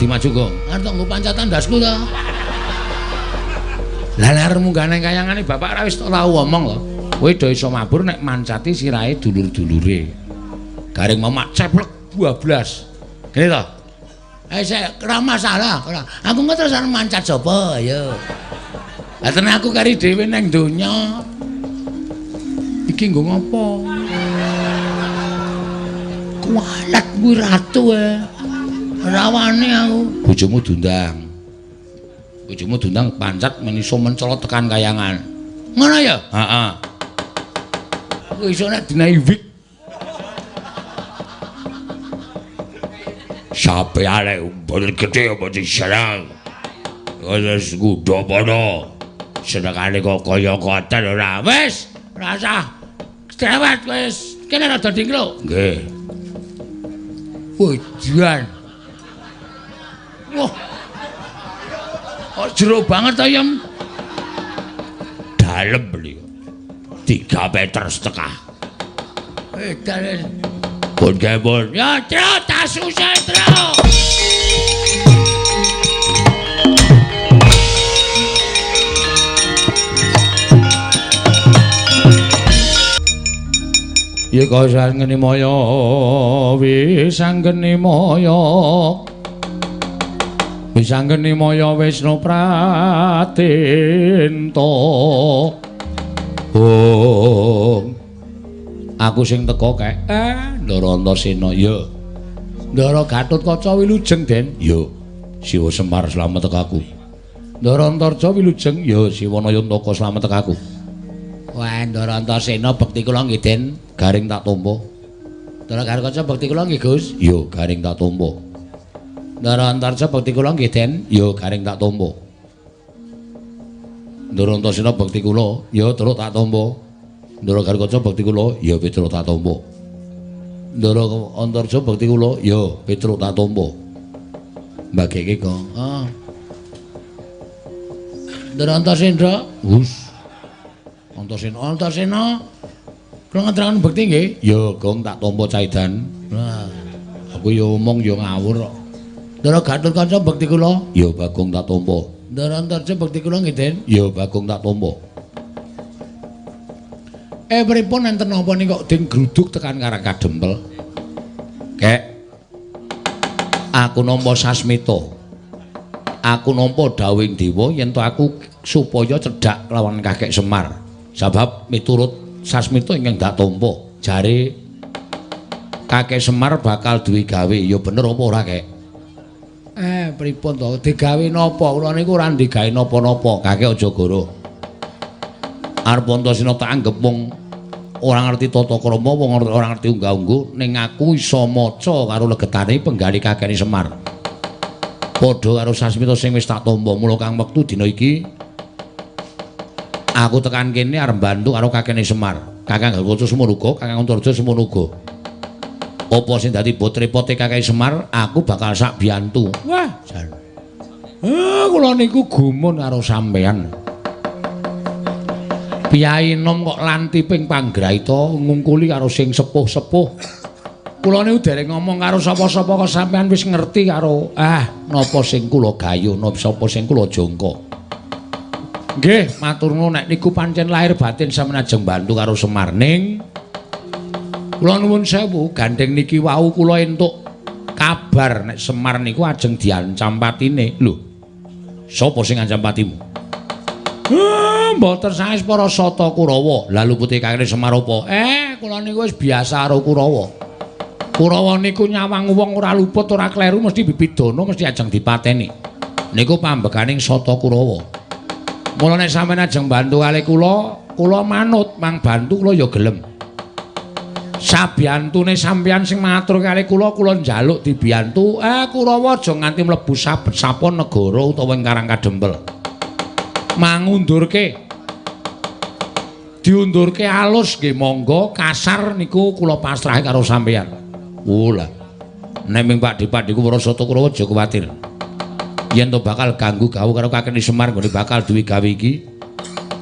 Wedi maju, Gong. Arep nggo pancatan ndasku to. Lah nek arep munggah nang kayangane bapak ora wis tau omong to. Kowe do iso mabur nek mancati sirahe dulur-dulure. Garing mamak ceplek 12. Ngene to. Eh sik ora masalah, ora. Aku engko terus arep mancat sapa ayo. Lah tenan aku kari dhewe nang donya. Iki nggo ngopo? Kualat kuwi ratu e. Rawane aku. Bojomu diundang. Bojomu diundang pancat men iso mencolot tekan kayangan. Ngono ya? Heeh. Aku iso nek dinahi wig. Sampeyan mboten gedhe mboten seneng. Wis ngundha padha. Senengane kok kaya ngoten ora. Wis, ora usah. Cerewet wis. Kene rada dingkluk. Nggih. Ujian. Wah. Kok jero banget to, Yem? Dalem niku. 3,5 meter. Edan. Pun gempon. Ya, Tru, tasuse, Tru. Ya kosangeni maya wisanggeni maya wisanggeni maya Wisnu Pratenta. Oh, aku sing teko kae Ndara Antasena ya. Ndara Gatotkaca wilujeng Den ya. Siwa Semar slamet tekaku. Ndara Antarja wilujeng ya. Siwa Nayantaka slamet tekaku. Wah, Ndara Antasena bekti kula nggih Den, garing tak tampa. Ndara Gatotkaca bekti kula nggih Gus. Ya, garing tak tampa. Ndara Antarja bekti kula nggih Den. Ya, garing tak tampa. Ndara Antasena bekti kula, ya terus tak tampa. Ndara Gatotkaca bekti kula, ya Petruk tak tampa. Ndara Antarja bekti kula, ya Petruk tak tampa. Mbageke kok. Ah. Ndara Antasena, Gus. Antasena, Antasena. Kula ngeteraken bekti nggih. Ya, Gong tak tampa caidan. Nah, aku ya omong ya ngawur kok. Ndara Gatotkaca bekti kula, ya Bagong tak tampa. Ndara Antarja bekti kula nggih Den, ya Bagong tak tampa. Pripun enten napa ning kok den gruduk tekan Karang Kadempel? Kek. Aku nampa sasmita. Aku nampa dawuhing dewa yen to aku supaya cedhak lawan Kakek Semar. Sebab miturut sasmita ingkang dak tampa, jare Kakek Semar bakal duwe gawe. Ya bener apa ora, Kek? Pripun to? Digawe napa? Kula niku ora digawe napa-napa. Kakek aja goro. Arep Antasena tak anggep wong ora ngerti tata krama, wong ora ngerti unggah-ungguh, ning aku iso maca karo legetane penggali kakene Semar. Padha karo sasmita sing wis tak tampa, mula kang wektu dina iki aku tekan kene arep bantu karo kakene Semar. Kakang Gatotkaca semono uga, Kakang Antarja semono uga. Apa sing dadi bot repote kakek Semar, aku bakal sak biyantu. Wah, jan. Kula niku gumun karo sampean. Piyai nom kok lantiping panggraita ngungkuli karo sing sepuh-sepuh. Kula niku dereng ngomong karo sapa-sapa kok sampean wis ngerti karo napa sing kula gayuh, napa sapa sing kula jangka. Nggih, matur nuwun nek niku pancen lahir batin sampeyan ajeng bantu karo Semar ning kula nuwun sewu, gandeng niki wau kula entuk kabar nek Semar niku ajeng diancam patine. Lho, sapa sing ngancam patimu? Mboten sanes para Sata Kurawa. Lah lupute kakene Semar apa? Kula niku wis biasa karo Kurawa. Kurawa niku nyawang wong ora luput, ora kleru, mesti bibidana, mesti ajeng dipateni. Niku pambekaning Sata Kurawa. Mula nek sampeyan ajeng bantu kalih kula, kula manut, mang bantu kula ya gelem. Sabiyantune sampeyan sing matur kalih kula, kula njaluk dibiyantu. Kurawa aja nganti mlebu sabet sapon negara utawa ing Karang Kadempel. Mangundurke. Diundurke alus nggih monggo, kasar niku kula pasrahe karo sampeyan. Oh lah. Nek ming Pakdhe-pakdheku para Sata Kurawa aja kuwatir. Yen to bakal ganggu gawu karo kakene Semar nggone bakal duwe gawe iki.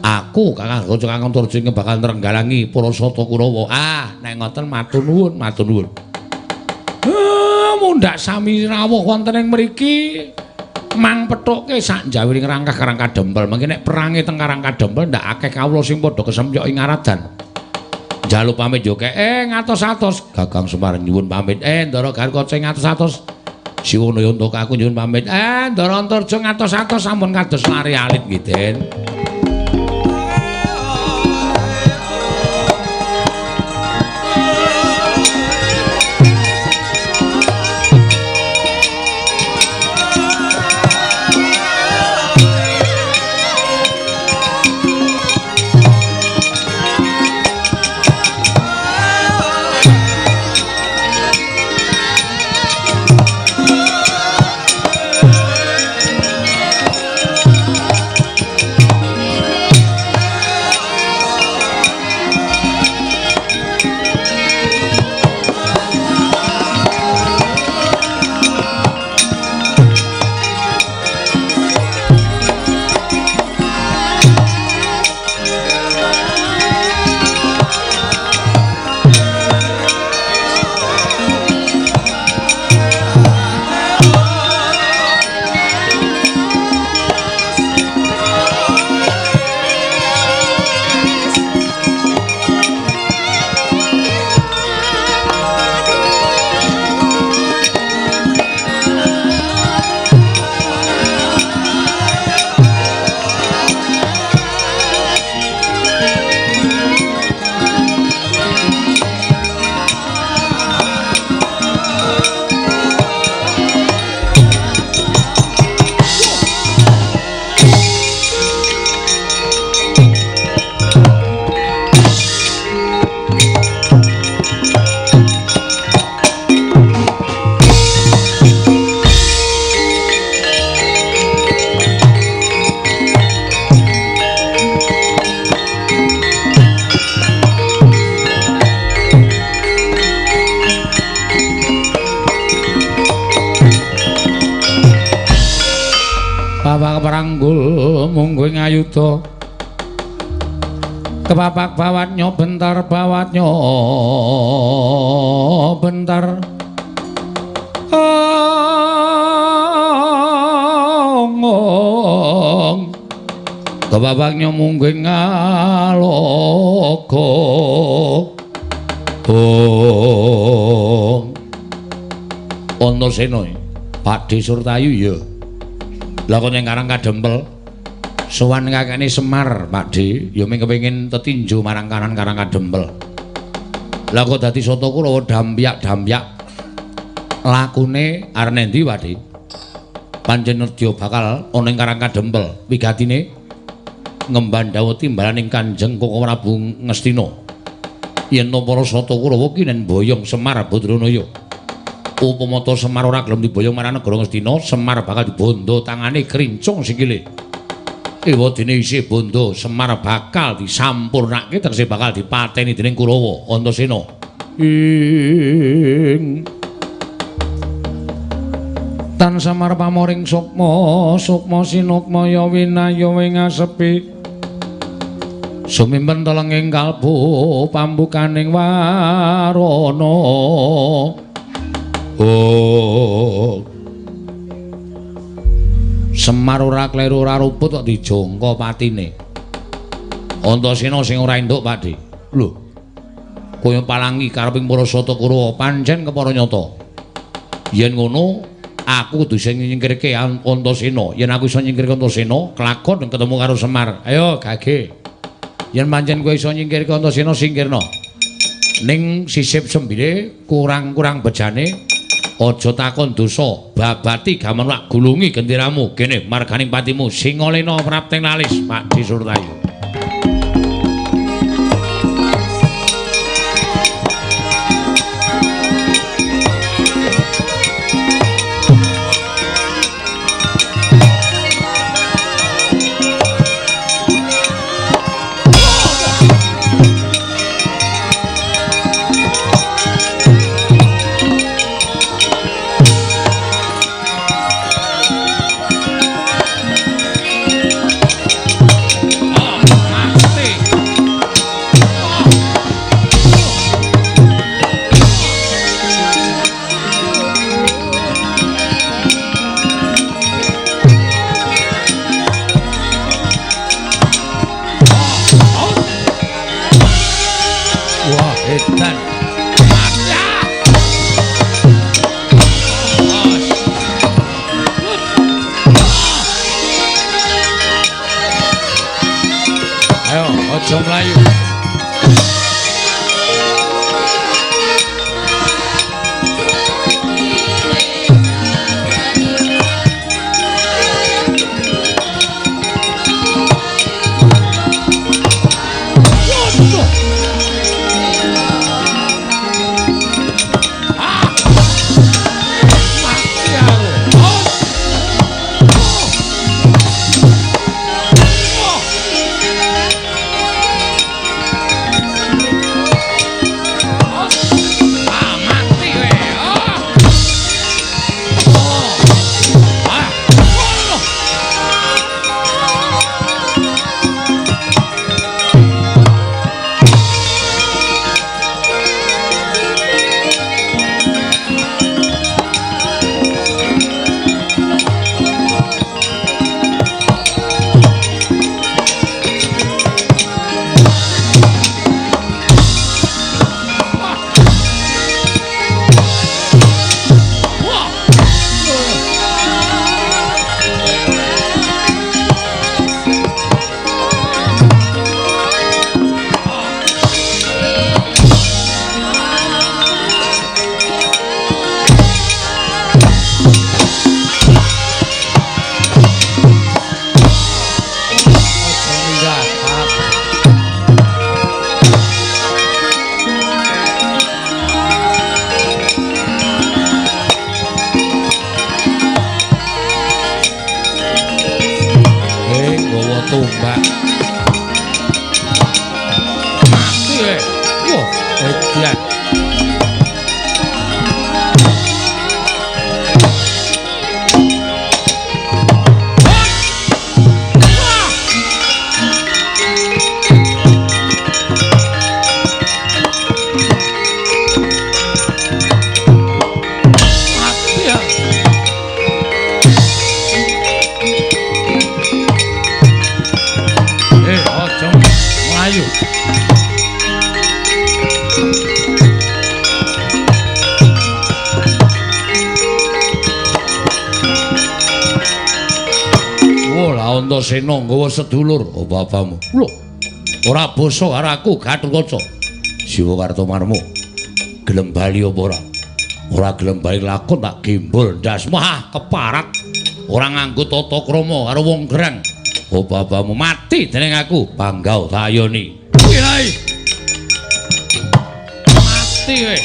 Aku Kakang Gatotkaca Kakang Antarja ingkang bakal nrenggalangi para Sata Kurawa. Ah, nek ngoten matur nuwun, matur nuwun. Mundhak sami rawuh wonten ing mriki mang pethuke sak njawiring rangkah Karang Kadempel. Mengki nek perange teng Karang Kadempel ndak akeh kawula sing padha kesemyok ing aradan. Njaluk pamit yo kek ngatos-atos. Gagang Semar nyuwun pamit. Ndara Garkaca ngatos-atos. Siwana untuk aku nyuwun pamit. Ndara Antarja ngatos-atos sampun kados lari alit nggih, Den. Ayuda kepapak bawatnya bentar bawatnya bentar ong kepapaknya mungkin ngalogo ong Antasena Pakde Surtayu ya lakon yang Karang Kadempel sowan kakane Semar Pakde ya mung kepengin tetinju marang kanan Karang Kadempel. Lah kok dadi Sata Kurawa dampyak-dampyak lakune arep endi Pakde? Pancen nedya bakal ana ing Karang Kadempel wigatine ngemban dawuh timbalaning Kanjeng Koko Prabu Ngastina. Yen to para Sata Kurawa ki nen boyong Semar Badranaya. Upama to Semar ora gelem diboyong marang negara Ngastina, Semar bakal dibondo tangane krincung sikile. Ewadene isih bondo Semar bakal disampurnake tegese bakal dipateni dening Kurawa Antasena. Ing tan Semar pamoring sukma sukma sinukmaya winaya ing asepi sumimpen telenging kalbu pambukaning warana. Oh Semar ora kleru ora ruput kok dijangka patine. Antasena sing ora entuk, Pakde. Lho. Kowe palangi kareping para Sata Kurawa pancen kepara nyata. Yen ngono, aku kudu sing nyingkirke Antasena. Yen aku iso nyingkirke Antasena, kelakon ketemu karo Semar. Ayo gage. Yen pancen kowe iso nyingkirke Antasena, singkirno. Ning sisip sembile kurang-kurang bejane. Aja takon dosa, babati gaman lak gulungi genderamu kene marganing patimu Singalena prapting lalis Pakde Surtayu. Aja mlayu. Tombak. Mati kowe. Wah, edan. Mati ya. Ayo. Oh, lah Antasena nggawa sedulur oh bapamu. Lho, ora basa karo aku Gathotkaca. Siwa Kartomarma. Gelem bali apa ora? Ora gelem bali lakon tak gembol ndasmu. Ah, keparat. Ora nganggo tata krama karo wong gerang. Oh bapamu mati dening aku panggau tayoni. Kuwi mati kowe.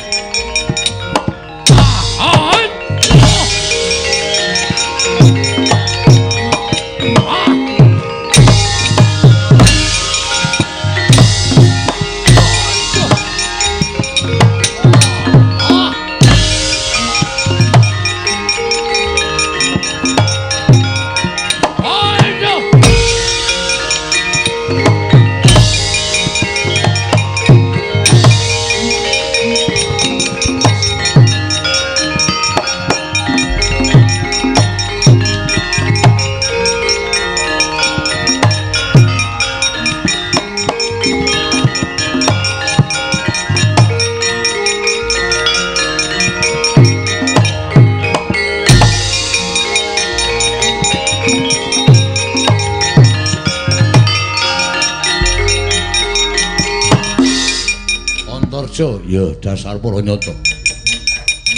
Ya dasar para nyata.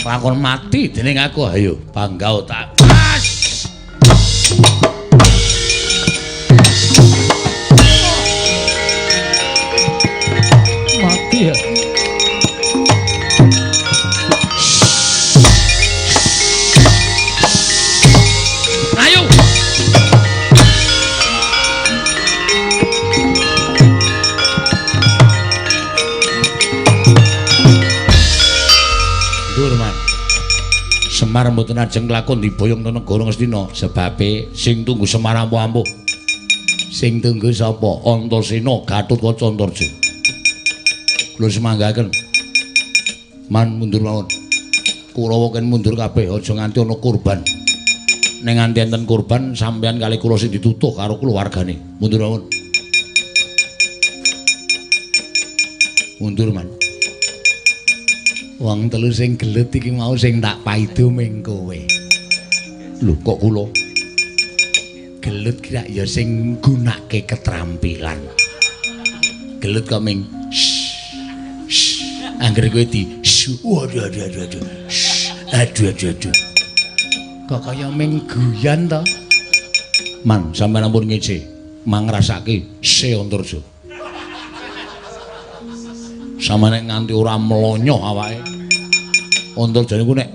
Lakon mati dening aku ayo panggau tak. Mati ya. Ayo. Semar mboten ajeng lakon diboyong nang negara Ngastina sebabe sing tunggu Semar ampuh-ampuh. Sing tunggu sapa? Antasena Gathotkaca Antarja. Kula semanggaken. Man mundur mawon. Kurawa ken mundur kabeh aja nganti ana kurban. Ning nganti enten kurban sampeyan kali kula sing ditutuh karo keluargane. Mundur mawon. Mundur man. Wong telu sing gelut iki mau sing tak paido ming kowe. Lho kok kula? Gelut ki ya sing nggunake ketrampilan. Gelut kok ming. Angger kowe di waduh aduh aduh aduh. Aduh aduh aduh. Kok kaya ming guyan to? Man, sampeyan ampun ngece. Mangrasake se Antarja. Sama nek nganti ora mlonyoh awake. Antarja niku nek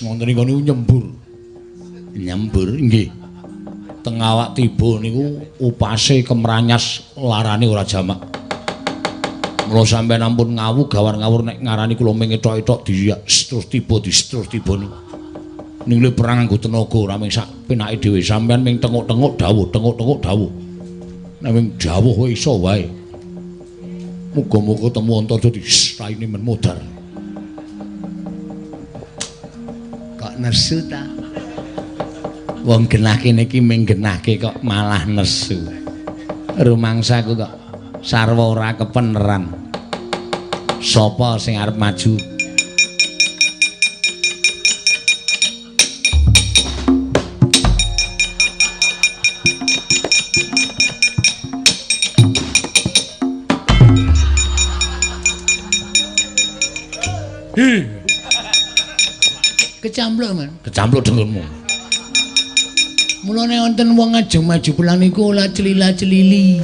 ngoten niku nyembur. Nyembur nggih. Teng awak tiba niku upase kemranyas larane ora jamak. Mula sampeyan ampun ngawu gawar ngawur nek ngarani kula ming ethok-ethok di terus tiba di terus tiba niku. Ning le perang nganggo tenaga ora ming sak penake dhewe sampeyan ming tenguk-tenguk dawuh, tenguk-tenguk dawuh. Nek ming dawuh kowe iso wae. Muga-muga temu Antarja di raine men modar. Kok nesu ta? Wong genah kene iki ming genahke kok malah nesu. Rumangsaku kok sarwa ora kepeneran. Sapa sing arep maju? Hi. Kecampluk, Man. Kecampluk dengkulmu. Mulane wonten wong ajeng maju pulang niku ora celila-celili.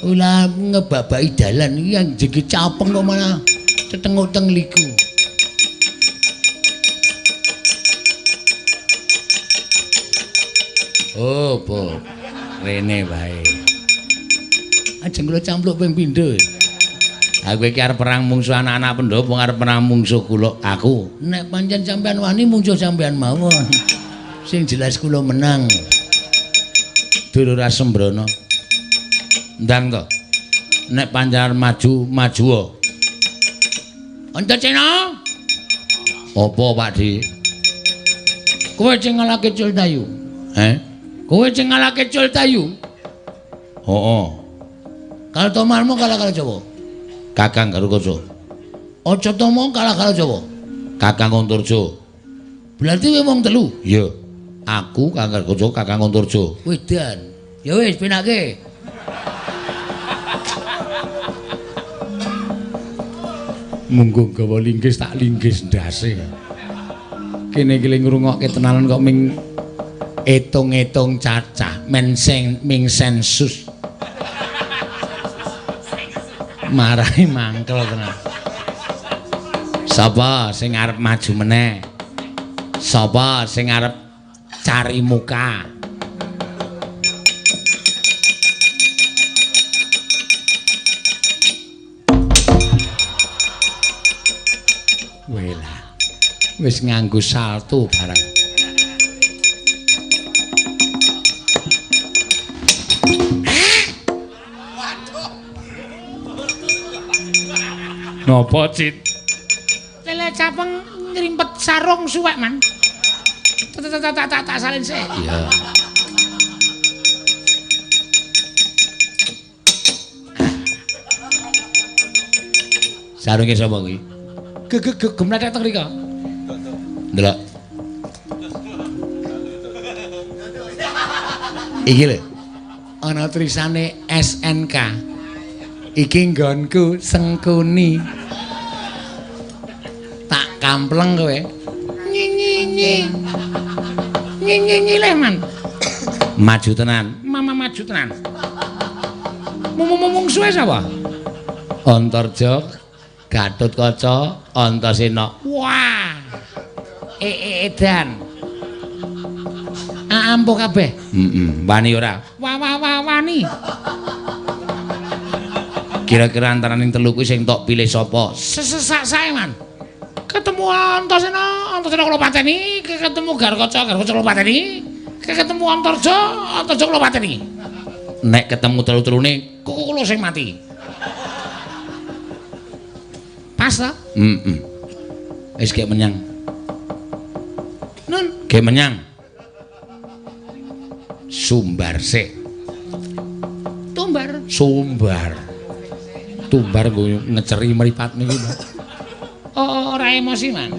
Ora ngebabaki dalan iki anjing capeng kok malah tetenguk teng liku. Oh, Po. Rene wae. Ajeng kula campluk ping pindho. Aku iki arep perang mungsuh anak-anak Pandhawa, arep perang mungsuh kula aku. Nek pancen sampean wani mungsuh sampean mawon. Sing jelas kula menang. Dulur Asembrono. Ndang to. Nek pancen maju, maju. Antasena. Apa, Pak Di? Kowe sing ngalahke Cultayu. Heh? Kowe sing ngalahke Cultayu? Heeh. Kartomarmo kalah karo Jawa. Kakang Garukaca. Acatama kalah karo Jawa. Kakang Antarja. Berarti kowe wong telu? Iya. Aku Kakang Garukaca, Kakang Antarja. Wedan. Ya wis penake. Munggo gawa linggis tak linggis ndase. Kene iki ngrungokke tenanan kok ming etung-etung cacah, men sing ming sensus. Marahi mangkel tenan. Sapa sing arep maju meneh? Sapa sing arep cari muka? Welah. Wis nganggo salto barang. Napa, Cit? Lele capeng ngrimpet sarung suwek, Man. Tak salin sik. Iya. Sarunge sapa kuwi? Gegeg gemlethek teng mriko. Ndelok. Iki lho. Ana tulisane SNK. Iki nggonku Sengkuni. Tak kampleng kowe. Nyi nyi nyi. Nyi nyi nyi leh, Man. Maju tenan. Mama maju tenan. Mungsuhe sapa? Antarja, Gatotkaca, Antasena. Wah. Edan. Ampuh kabeh. Heeh, wani ora? Wa wa wa wani. Kira-kira antaraning telu kuwi sing tok pilih sapa? Sesak sae, Man. Ketemu Antasena, Antasena kula pateni, ketemu Garukaca, Garukaca kula pateni, ketemu Antarja, Antarja kula pateni. Nek ketemu telu-telune, kok kula sing mati. Pas ta? Heeh. Wis gek menyang. Nun, gek menyang. Sumbar sik. Tumbar. Sumbar. Tumbar nggo ngeceri mripat niki. Oh, ora emosi, Man.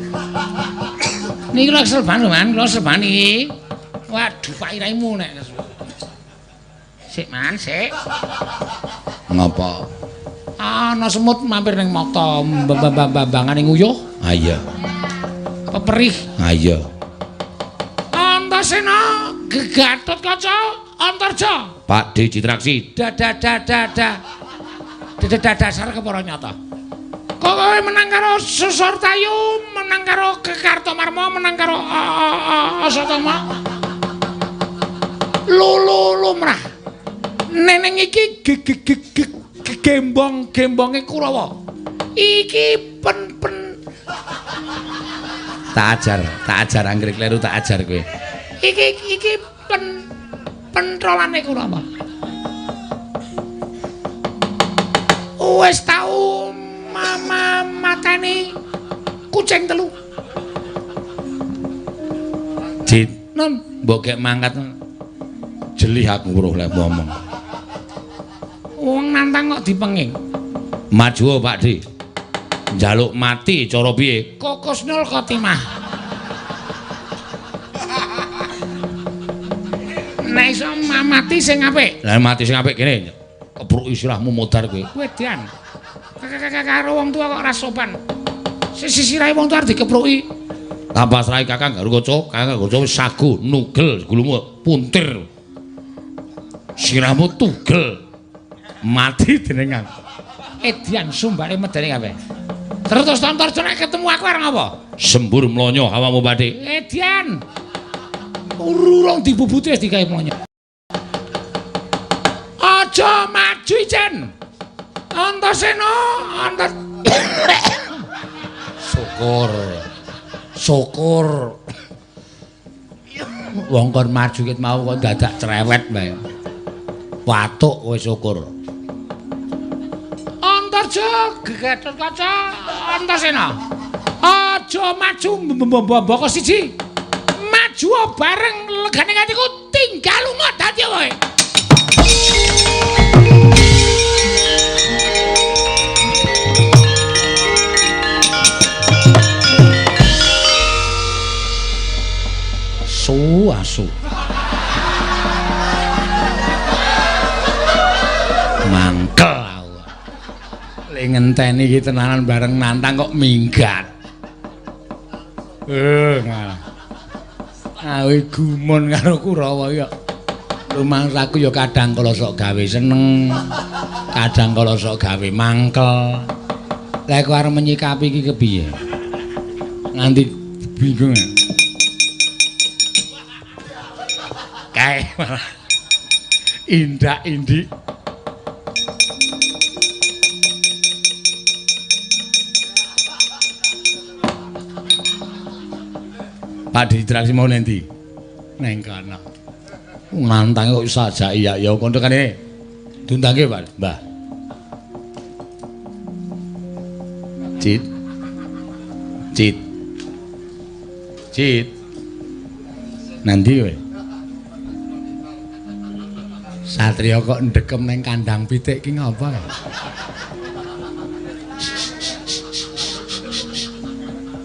Niki lho serban lho, Man. Kula serban iki. Waduh, Pak iraimu nek. Sik, Man, sik. Ngapa? Ana semut mampir ning mata, mbambangane nguyuh. Ha iya. Peperih. Ha iya. Antasena Gatotkaca Antarja. Pak D Citraksi. Dada. Dada dasar kepara nyata. Kok kowe menang karo Susortayu, menang karo Kartomarma, menang karo Asatama. Lulu lumrah. Neneng iki gembong-gembonge Kurawa. Iki pen-pen tak ajar anggere kleru tak ajar kowe. Iki pen pentrolane Kurawa. Wis tau mama mateni kucing telu. Cit, non mbok gek mangkat jelih aku weruh lek ngomong. Wong nantang kok dipenging. Maju Pak D. Njaluk mati cara piye? Kokusnul khotimah. Nek iso mati sing apik. Lah mati sing apik kene. Kepruki sirahmu modar kowe. Wedan. Karo wong tua kok ora sopan. Sisirahe wong tua arep dikepruki. Tambah serahe Kakang Garukaca, Kakang Garukaca wis sagu nugel gulumu puntir. Sirahmu tugel. Mati dening aku. Edian sumbale medeni kabeh. Terus Antarja nek ketemu aku arep ngapa? Sembur mlonyo awamu Pakde. Edian. Urung dibubuti wis digawe mlonyo. Aja maju ijen. Antasena, Antar Syukur. Syukur. Wong kon maju ket mau kok dadak cerewet bae. Watuk kowe syukur. Antarja Gatotkaca Antasena. Aja maju mboko siji. Maju bareng legane atiku tinggal lunga dadi kowe. Su asu. Mangkel aku. Le ngenteni iki tenanan bareng nantang kok minggat. Ngalah. Awe gumun karo Kurawa iki kok. Rumangsaku ya kadang kala sok gawe seneng, kadang kala sok gawe mangkel. Lah aku arep menyikapi iki kepiye? Nganti bingung. Kae malah indak-indik. Pak Ditraksi mau nanti neng kana. Nantang kok iso ajak iya ya kono kene. Diundangke Pak, Mbah. Cit. Cit. Cit. Nanti kowe. Satria kok ndekem neng kandang pitik ki ngapa?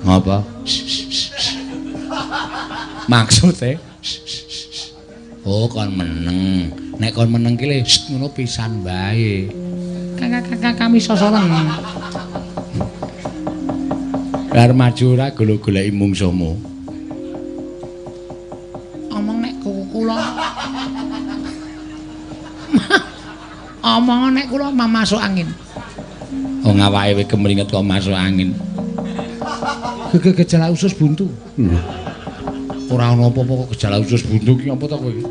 Ngapa? Maksude? Oh, kon meneng. Nek kon meneng ki le ngono pisan wae. Kami sosolen. Lar maju ora golek-goleki mungsuhmu. Omong nek kula omong nek kula masuk angin. Oh, awake wis kemringet kok masuk angin. Gejala usus buntu. Ora ana apa-apa kok gejala usus buntu ki apa to kowe iki?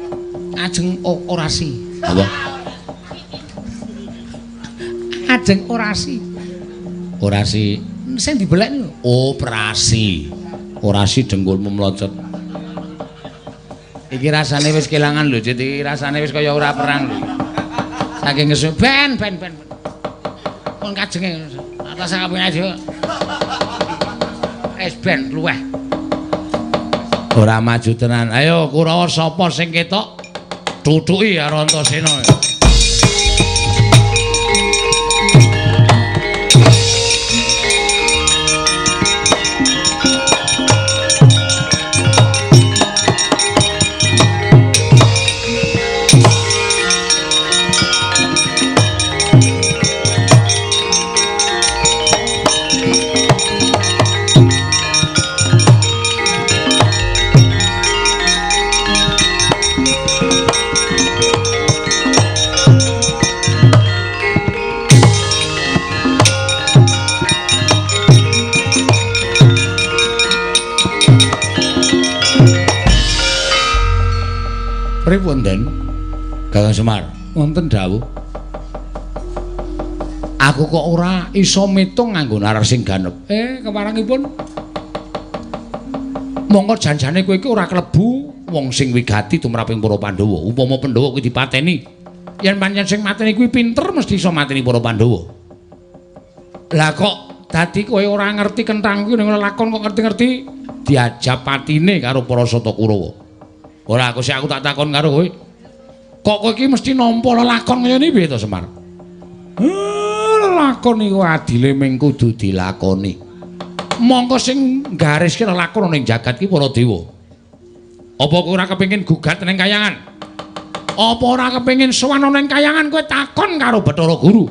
Ajeng orasi. Apa? Ajeng orasi. Orasi sing dibelek niku. Operasi. Orasi dengkulmu mlocot. Iki rasane wis kelangan lho, Cit. Iki rasane wis kaya ora perang lho. Saking ngesu ben. Pun kajenge atas kabeh aja. Wis ben luweh. Ora maju tenan. Ayo Kurawa sapa sing ketok? Tutuki karo Antasena. Pripun, Den? Kakang Semar, wonten dawuh. Aku kok ora iso mitung nganggo nalar sing ganep. Keparangipun. Mongko janjane kowe iki ora klebu wong sing wigati tumraping para Pandhawa. Upama Pandhawa kuwi dipateni, yen pancen sing mateni kuwi pinter mesti iso mateni para Pandhawa. Lah kok dadi kowe ora ngerti kenthang kuwi ning lakon kok ngerti-ngerti diajab patine karo para Sata Kurawa. Ora aku sik aku tak takon karo kowe. Kok kowe iki mesti nampa lelakon kaya ngene piye to, Semar? Lelakon iku adile ming kudu dilakoni. Mongko sing gariske lelakon ning jagat ki para dewa. Apa kowe ora kepengin gugat ning kayangan? Apa ora kepengin sowan ning kayangan kowe takon karo Bathara Guru?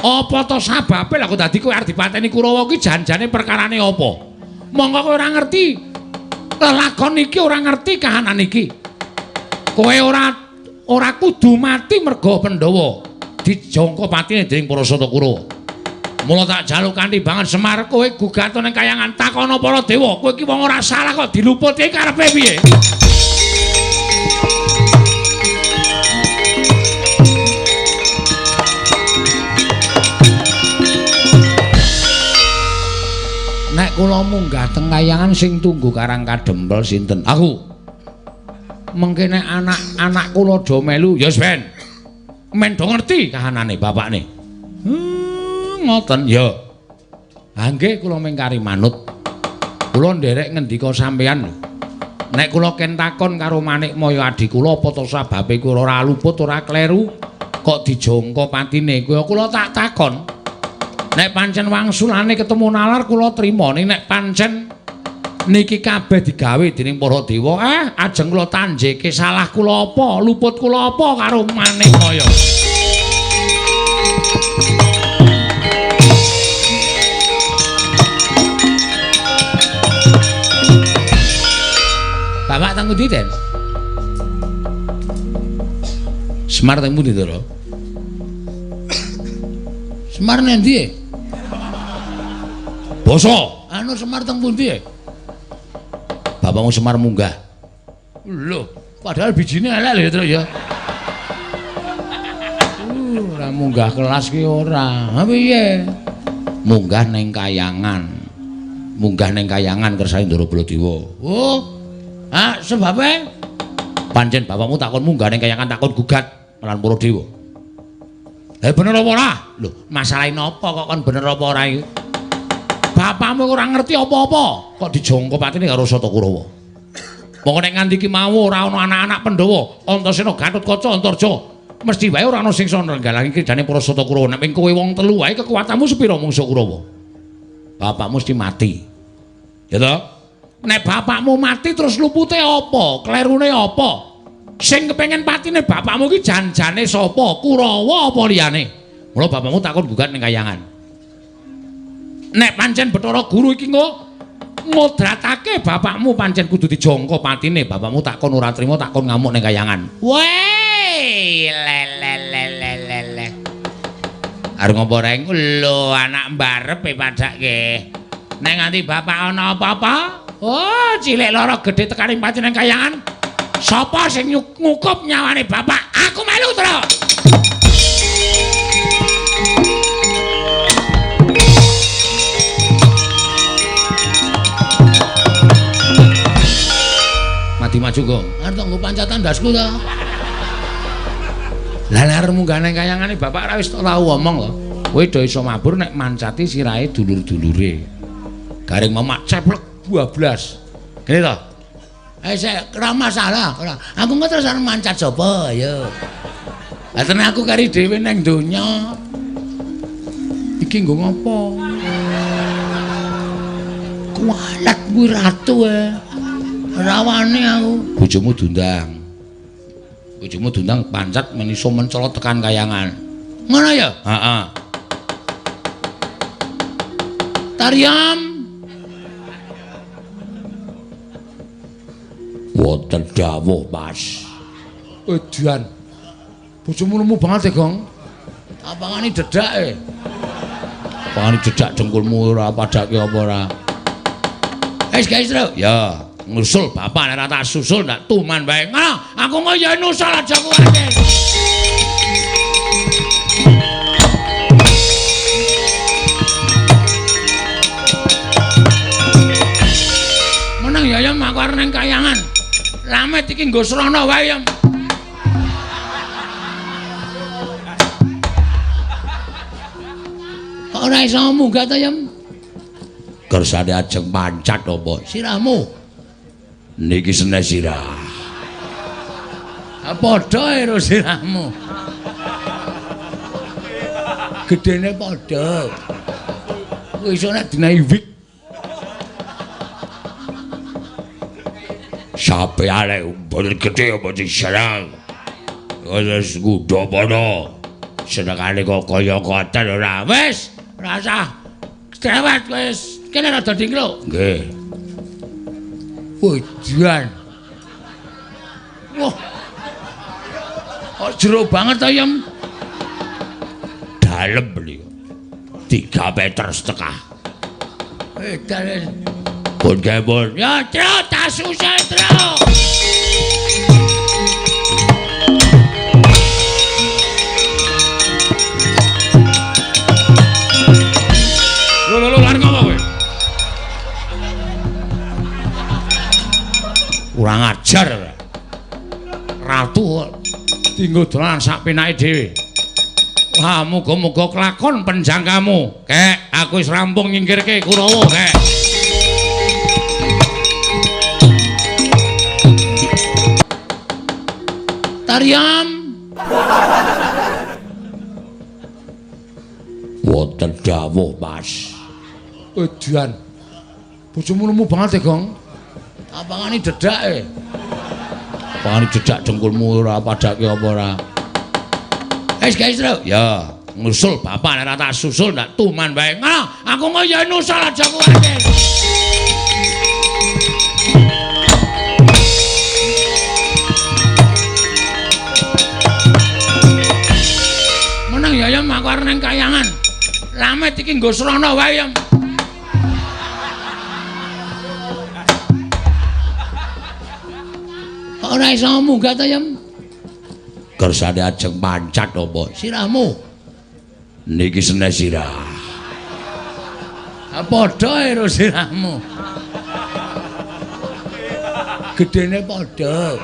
Apa to sababe lha kok dadi kowe arep dipateni Kurawa ki janjane perkarane apa? Mongko kowe ora ngerti lelakon iki, ora ngerti kahanan iki. Kowe ora kudu mati merga Pandhawa dijangka patine dening para Sata Kurawa. Mula tak jaluk kanthi banget Semar, kowe gugat ning kayangan takono para dewa. Kowe iki wong ora salah kok diluputi karepe piye? Nek kula munggah teng kayangan sing tunggu Karang Kadempel sinten? Aku. Mengke nek anak-anak kula do melu, ya wis ben. Men do ngerti kahanane bapakne. Ngoten ya. Ha nggih kula mengkari manut. Kula nderek ngendika sampeyan lho. Nek kula ken takon karo Manikmaya adhi kula apa to sababe kula ora luput ora kleru kok dijangka patine kuwi kula tak takon. Nek pancen wangsulane ketemu nalar kula trima, ning nek pancen niki kabeh digawe dening para dewa, ajeng kula tanjeke salah kula apa, luput kula apa karo Manikmaya. Bapak teng pundi, Den? Semar teng pundi, Ndara? Semar nendi? Basa. Anu Semar teng pundi? Bapakmu Semar munggah. Lho, padahal bijine elek lho ya, Tru ya. Ora munggah kelas ki ora. Ha piye? Munggah ning kayangan. Munggah ning kayangan kersane Ndara Baladewa. Oh. Ah, sebabe pancen bapakmu takon munggah ning kayangan takon gugat lan para dewa. Bener apa ora? Lho, masalahe napa kok kon bener apa ora iki? Bapakmu ora ngerti apa-apa, kok dijangka patine karo Sata Kurawa. Mongko nek nganti iki mau ora ana anak-anak Pandhawa, Antasena, Gatotkaca, Antarja, mesti wae ora ana sing iso nenggalangi kridane para Sata Kurawa. Nek kowe wong telu wae kekuatanmu sepira mungsuh Kurawa? Bapakmu mesti mati. Ya toh? Nek bapakmu mati terus lupute apa? Klerune apa? Sing kepengen patine bapakmu ki janjane sapa? Kurawa apa liyane? Mula bapakmu takon gugat ning kayangan. Nek pancen Bathara Guru iki ngodratake bapakmu pancen kudu dijangka patine, bapakmu takon ora trima takon ngamuk ning kayangan. Weh, le le le le le le. Arep ngopo reng? Lho, anak mbarepe padake. Nek nganti bapak ana apa-apa, oh, cilik lara gedhe tekaning patine kayangan. Sapa sing ngukup nyawane bapak? Aku melu, Tru. Mati maju kok. Arep nggo pancatan ndasku ta. Lah nek arep munggah nang kayangane bapak ora wis tau omong lho. Kowe do iso mabur nek mancati sirahe dulur-dulure. Garing mamak ceplek 12. Kene to? Sik ora masalah, ora. Aku engko terus arep mancat sapa ya. Lah tenan aku kari dhewe nang donya. Iki nggo ngopo? Kualat kuwi ratu e. Rawane aku. Bojomu diundang. Bojomu diundang pancat men iso mencolot tekan kayangan. Ngono ya? Heeh. Tariam. Wonten dawuh, Mas. Edan. Bojomu lemu banget e, Gong. Apangane dedak e. Apangane dedak dengkulmu ora padake apa ora. Wis guys, Tru. Ya. Ngusul bapak nek ora tak susul ndak tuman wae. Ngono, aku engko ya nusul aja kuwatir. Meneng ya Yem, aku arep nang kayangan. Lamet iki nggo srana wae Yem. Kok ora iso munggah ta Yem? Kersane ajeng mancat apa sirahmu? Niki senes sirah. Padha karo sirahmu. Gedene padha. Kowe iso nek dinahi wik. Sampeyan mboten gedhe apa diserang. Wis ngudha padha. Senengane kok kaya ngoten ora. Wis, ora usah cerewet wis. Kene rada dingkluk. Nggih. Ujian. Wah. Kok jero banget ta, Yem? Dalem niku. 3,5 meter. Edan. Pun kemon. Ya, Tru, tak susah, Tru. Lho, lho, lho, lan ngopo kowe? Kurang ajar. Ratu dinggo dolan sak penake dhewe. Wah, muga-muga kelakon penjangkamu. Kek, aku wis rampung nyingkirke Kurawa, kek. Taryam. Wonten dawuh, Mas. Edan. Bojomu lemu banget, Gong. Apangane dedake. Apangane dedak dengkulmu ora padake apa ora. Wis guys, Tru. Ya, ngusul bapak nek ora tak susul ndak tuman wae. Ngono, aku engko ya nusul aja kuwatir. Meneng ya Yem, aku arep nang kayangan. Lamet iki nggo srana wae Yem. Kok ora iso munggah ta, Yem? Kersane ajeng mancat apa sirahmu? Niki senes sirah. Padha karo sirahmu. Gedene padha.